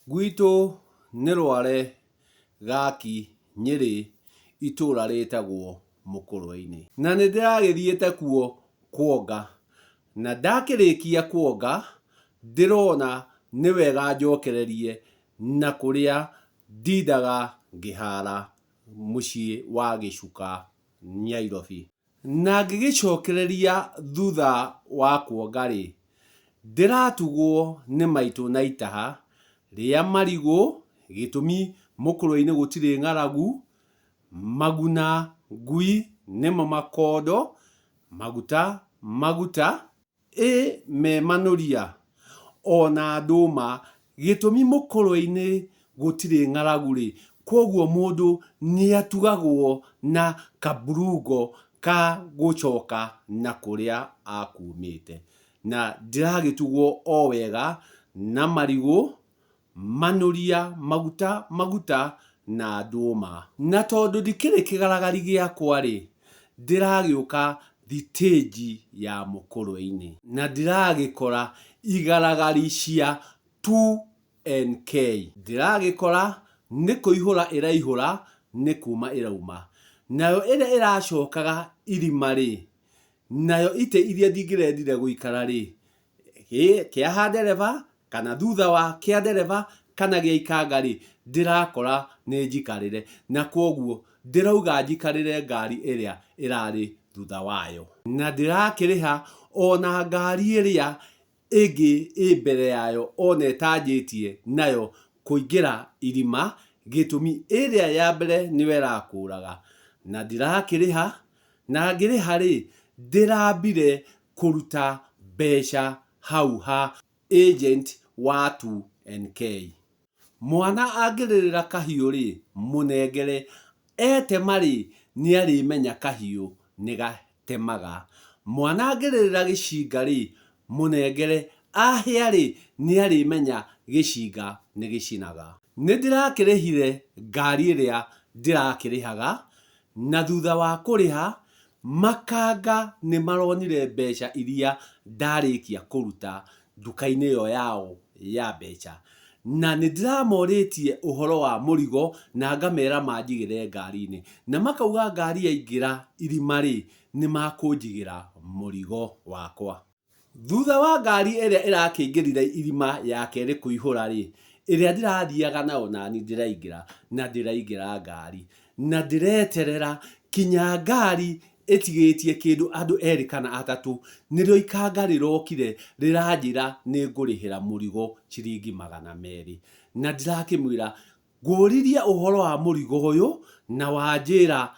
Gwitũ nĩ Rware Gaki Nyĩrĩ itũra rĩtagwo Mũkũrwe-inĩ. Na nĩ ndĩragĩthiĩte kuo kuonga, na ndakĩrĩkia kuonga ndĩrona nĩ wega njokererie na kũrĩa ndindaga ngĩhara mũciĩ wa Gĩcuka Nyairobi. Na ngĩgĩcokereria thutha wa kuonga-rĩ, ndĩratugwo nĩ maitũ na itaha rĩa marigũ, gĩtũmi mũkũrwe-inĩ gũtirĩ ng'aragu, maguna ngui nĩmo makondo, maguta maguta, Ĩ me manũria o na ndũma, gĩtũmi mũkũrwe-inĩ gũtirĩ ng'aragu-rĩ, kwoguo mũndũ nĩatugagwo na kaburungo ka gũcoka na kũrĩa akumĩte. Na ndĩragĩtugwo o wega na marigũ, Manũria maguta maguta na ndũma. Na tondũ ndikĩrĩ kĩgaragari gĩakwa-rĩ, ndĩragĩũka thitĩnji ya Mũkũrwe-inĩ. Na ndĩragĩkora igaragari cia 2NK. Ndĩragĩkora nĩ kũihũra ĩraihũra nĩ kuma ĩrauma. Nayo ĩrĩa ĩracokaga irima-rĩ, nayo itĩ iria ndingĩrendire gũikara-rĩ, kĩa ha ndereba kana thutha wa kĩa ndereba kana gĩa ikanga rĩ, ndĩrakora nĩ njikarĩre na kwoguo ndĩrauga njikarĩre ngari ĩrĩa ĩrarĩ thutha wayo. Na ndĩrakĩrĩha ona ngari ĩrĩa ĩngĩ ĩ mbere yayo ona ĩtanjĩtie nayo kũingĩra irima, gĩtũmi ĩrĩa ya mbere nĩyo ĩrakũraga. Na ndirakĩrĩha, na ngĩrĩha rĩ, ndĩrambire kũruta mbeca hau ha agent wa 2NK. Mwana angĩrĩrĩra kahiũ-rĩ, mũnengere, etema-rĩ, nĩarĩmenya kahiũ nĩgatemaga. Mwana angĩrĩrĩra gĩcinga-rĩ, mũnengere, ahĩa-rĩ, nĩarĩmenya gĩcinga nĩgĩcinaga. Nĩndĩrakĩrĩhire ngari ĩrĩa ndĩrakĩrĩhaga, na thutha wa kũrĩha, Makanga nĩ maronire mbeca iria ndarĩkia kũruta nduka-inĩ ĩyo yao ya mbeca. Na nĩ ndĩramorĩtie ũhoro wa mũrigo na ngamera manjigĩre ngari-inĩ. Na makauga ngari yaingĩra irima-rĩ, nĩ makũnjigĩra mũrigo wakwa. Thutha wa ngari ĩrĩa ĩrakĩingĩrire irima ya kerĩ kũihũra-rĩ, ĩrĩa ndĩrathiaga nayo nani ndĩraingĩra na ndĩraingĩra ngari na ndĩreterera kinya ngari ĩtigĩtie kĩndũ andũ erĩ kana atatũ, nĩrĩo ikanga rĩrokire rĩranjĩra nĩngũrĩhĩra mũrigo ciringi 200. Na ndĩrakĩmwĩra ngũririe ũhoro wa mũrigo ũyũ na wanjĩra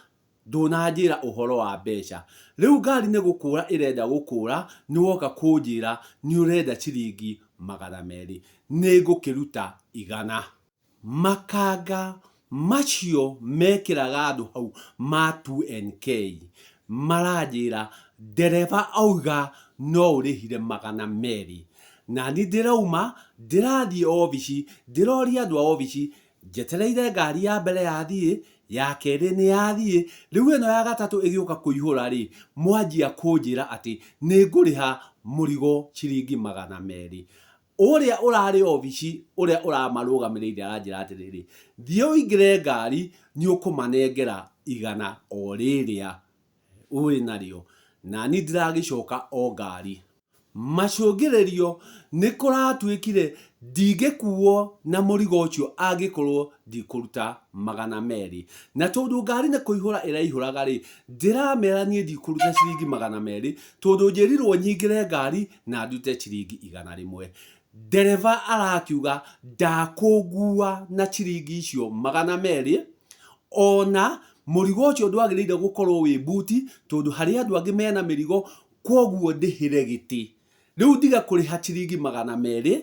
Ndũnanjĩra ũhoro wa mbeca. Rĩu ngari nĩ gũkũra ĩrenda gũkũra, nĩ woka kũnjĩra nĩ ũrenda ciringi 200. Nĩ ngũkĩruta 100. Makanga macio mekĩraga andũ hau ma 2NK maranjĩra ndereba auga no ũrĩhire 200. Nani ndĩrauma ndĩrathiĩ obici, ndĩroria andũ a obici Njetereire ngari ya mbere yathiĩ, ya kerĩ nĩ yathiĩ, rĩu ĩno ya gatatũ ĩgĩũka kũihũra-rĩ, mwanjia kũnjĩra atĩ nĩ ngũrĩha mũrigo ciringi 200. Ũrĩa ũrarĩ obici, ũrĩa ũramarũgamĩrĩire aranjĩra atĩrĩrĩ, thiĩ ũingĩre ngari, nĩ ũkũmanengera 100 o rĩrĩa wĩ narĩo. Nani ndĩragĩcoka o ngari. Macũngĩrĩrio nĩ kũratuĩkire ndingĩkuo na mũrigo ũcio angĩkorwo ndikũruta 200. Na tondũ ngari nĩ kũihũra ĩraihũraga rĩ, ndĩramera niĩ ndikũruta ciringi 200 tondũ njĩrirwo nyingĩre ngari na ndute ciringi 100. Ndereba arakiuga ndakũngua na ciringi icio 200, ona mũrigo ũcio ndwagĩrĩire gũkorwo wĩ mbuti tondũ harĩ andũ angĩ mena mĩrigo, Kwoguo ndĩhĩre gĩtĩ. Rĩu ndige kũrĩha ciringi 200,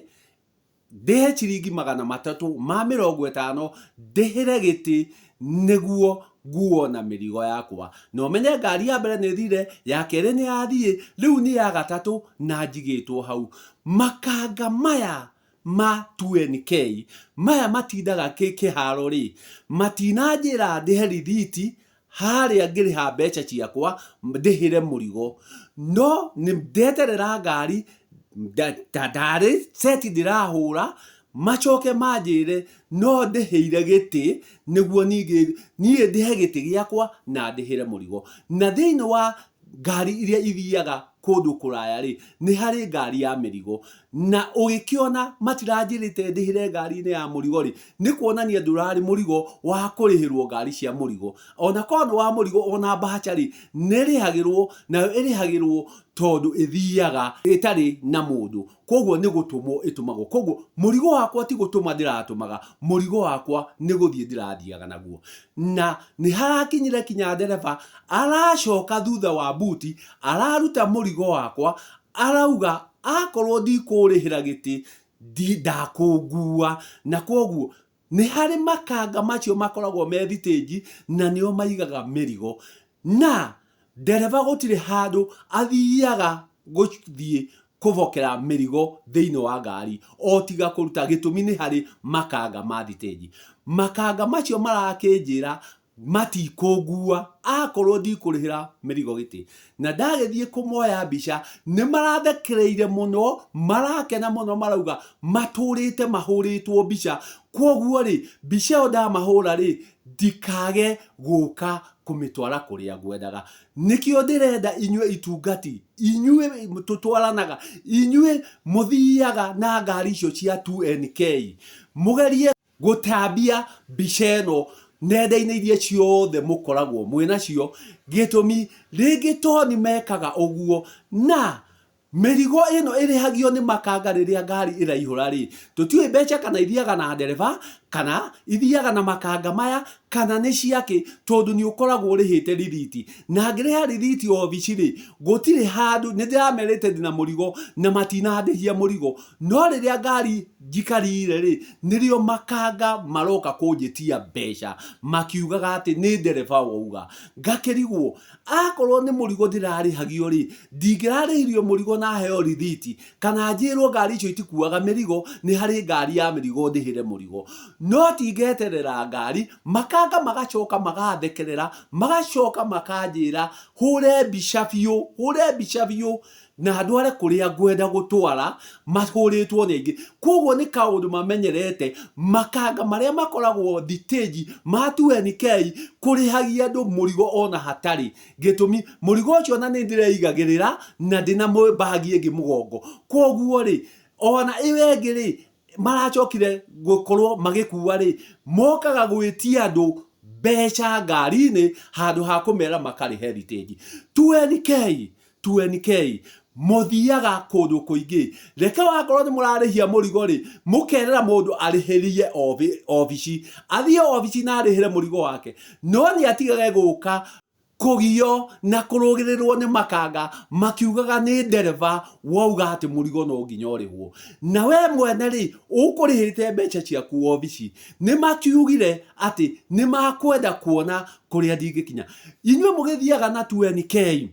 ndĩhe ciringi 350 ndĩhĩre gĩtĩ nĩguo nguo na mĩrigo yakwa. Na ũmenye ngari ya mbere nĩ ĩthire, ya kerĩ nĩ yathiĩ, rĩu nĩ ya gatatũ na njigĩtwo hau. Makanga maya ma 2NK maya matindaga kĩharo rĩ, matinanjĩra ndĩhe rithiti harĩa ngĩrĩha mbeca ciakwa ndĩhĩre mũrigo. No nĩ ndeterera ngari, ndarĩ seti ndĩrahũra, Macoke manjĩre no ndĩhĩire gĩtĩ nĩguo ningĩ niĩ ndĩhe gĩtĩ gĩakwa na ndĩhĩre mũrigo. Na thĩinĩ wa ngari iria ithiaga kũndũ kũraya rĩ, nĩ harĩ ngari ya mĩrigo. Na ũgĩkĩona matiranjĩrĩte ndĩhĩre ngari-inĩ ya mũrigo rĩ, nĩ kuonania ndũrarĩ mũrigo wa kũrĩhĩrwo ngari cia mũrigo. Ona korwo nĩ wa mũrigo ona mbahaca rĩ, nĩ ĩrĩhagĩrwo, nayo ĩrĩhagĩrwo tondũ ĩthiaga ĩtarĩ na mũndũ. Koguo nĩ gũtũmwo ĩtũmagwo. Koguo mũrigo wakwa ti gũtũma ndĩratũmaga, mũrigo wakwa nĩ gũthiĩ ndĩrathiaga naguo. Na nĩ harakinyire kinya ndereba aracoka thutha wa mbuti, araruta mũrigo wakwa, arauga akorwo ndikũũrĩhĩra gĩtĩ ndakũngua. Na koguo Nĩ harĩ makanga macio makoragwo me thitĩnji na nĩo maigaga mĩrigo. Na ndereba gũtirĩ handũ athiaga gũthiĩ kũbokera mĩrigo thĩinĩ wa ngari o tiga kũruta, gĩtũmi nĩ harĩ makanga ma thitĩnji. Makanga macio marakĩnjĩra matikũngua akorwo ndikũrĩhĩra mĩrigo gĩtĩ. Na ndagĩthiĩ kũmoya mbica nĩ marathekereire mũno, marakena mũno, marauga matũrĩte mahũrĩtwo mbica, kwoguo rĩ, mbica ĩyo ndamahũra rĩ, ndikage gũka kũmĩtwara kũrĩa ngwendaga. Nĩkĩo ndĩrenda inyuĩ itungati, inyuĩ tũtwaranaga, inyuĩ mũthiaga na ngari icio cia 2NK, mũgerie Gũtambia mbica ĩno nenda-inĩ iria ciothe mũkoragwo mwĩ nacio, gĩtũmi rĩngĩ to nĩ mekaga ũguo na mĩrigo ĩno ĩrĩhagio nĩ makanga rĩrĩa ngari ĩraihũra rĩ, tũtiũĩ mbeca kana ithiaga na ndereba kana ithiaga na makanga maya kana nĩ ciakĩ, tondũ nĩ ũkoragwo ũrĩhĩte rithiti. Na ngĩrĩha rithiti obici rĩ, gũtirĩ handũ, nĩ ndĩramerĩte ndĩna mũrigo na matinandĩhia mũrigo. No rĩrĩa ngari njikarire rĩ, nĩrĩo makanga maroka kũnjĩtia mbeca makiugaga atĩ nĩ ndereba wauga. Ngakĩrigwo akorwo nĩ mũrigo ndĩrarĩhagio rĩ, ndingĩrarĩhirio mũrigo na heo rithiti kana njĩrwo ngari icio itikuaga mĩrigo, nĩ harĩ ngari ya mĩrigo ndĩhĩre mũrigo. No ti ngeterera ngari, makanga magacoka magathekerera, magacoka makanjĩra hũre mbica biũ, hũre mbica biũ na ndware kũrĩa ngwenda gũtwara mahũrĩtwo nĩ aingĩ. Koguo nĩ kaũndũ mamenyerete makanga marĩa makoragwo thitĩnji ma 2NK kũrĩhagia andũ mũrigo ona hatarĩ gĩtũmi. Mũrigo ũcio ona nĩ ndĩreigagĩrĩra na ndĩna bagi ĩngĩ mũgongo. Koguo rĩ, ona ĩyo ĩngĩ rĩ, maracokire gũkorwo magĩkua rĩ, mokaga gwĩtia andũ mbeca ngari-inĩ handũ ha kũmera makarĩhe thitĩnji. 2NK 2NK mũthiaga kũndũ kũingĩ, reke wakorwo nĩ mũrarĩhia mũrigo rĩ, mũkerera mũndũ arĩhĩrie obici, athiĩ obici na arĩhĩre mũrigo wake, no nĩ atigage gũka kũgio na kũrũgĩrĩrwo nĩ makanga makiugaga nĩ ndereba wauga atĩ mũrigo no nginya ũrĩhwo. Na we mwene rĩ, ũkũrĩhĩte mbeca ciaku obici, nĩ makiugire atĩ nĩ makwenda kuona kũrĩa ndingĩkinya. Inyuĩ mũgĩthiaga na 2NK,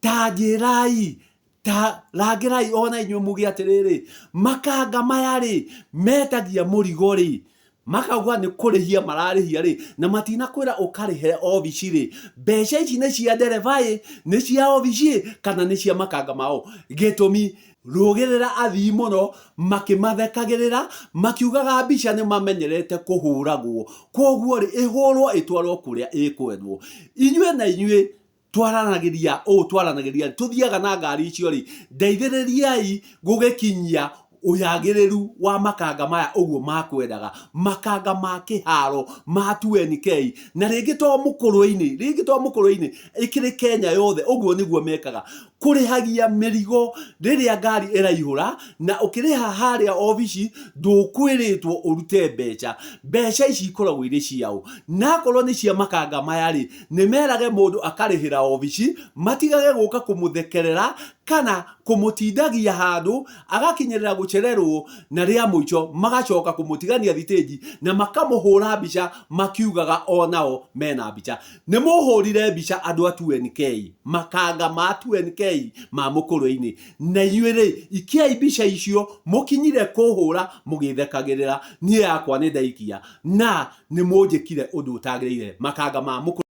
ta njĩrai, ta rangĩrai ona inyuĩ muge atĩrĩrĩ, makanga maya rĩ metagia mũrigo rĩ, makauga nĩ kũrĩhia mararĩhia rĩ, na matinakwĩra ũkarĩhe obici rĩ, mbeca ici nĩ cia ndereba ĩ, nĩ cia obici ĩ, kana nĩ cia makanga mao? Gĩtũmi rũgĩrĩra athii mũno makĩmathekagĩrĩra makiugaga mbica nĩ mamenyerete kũhũragwo, kwoguo rĩ ĩhũrwo ĩtwarwo kũrĩa ĩkwendwo. Inyuĩ na inyuĩ twaranagĩria ũũ twaranagĩria tũthiaga na ngari icio rĩ, ndeithĩrĩriai gũgĩkinyia ũyagĩrĩru wa makanga maya ũguo makwendaga, makanga ma kĩharo ma 2NK, na rĩngĩ to mũkũrwe-inĩ, rĩngĩ to mũkũrwe-inĩ, ĩkĩrĩ Kenya yothe ũguo nĩguo mekaga, kũrĩhagia mĩrigo rĩrĩa ngari ĩraihũra, na ũkĩrĩha harĩa obici ndũkwĩrĩtwo ũrute mbeca, mbeca ici ikoragwo irĩ ciaũ? Na akorwo nĩ cia makanga maya rĩ, nĩ merage mũndũ akarĩhĩra obici, matigage gũka kũmũthekerera kana kũmũtindagia handũ agakinyĩrĩra gũcererwo, na rĩa mũico magacoka kũmũtigania thitĩnji na makamũhũra mbica makiugaga onao mena mbica. Nĩ mũhũrire mbica andũ a 2NK, makanga ma 2NK ma mũkũrwe-inĩ, na inyuĩ rĩ, ikiai mbica icio mũkinyire kũhũra mũgĩthekagĩrĩra, niĩ yakwa nĩ ndaikia na nĩ mũnjĩkire ũndũ ũtagĩrĩire, makanga ma mũkũrwe.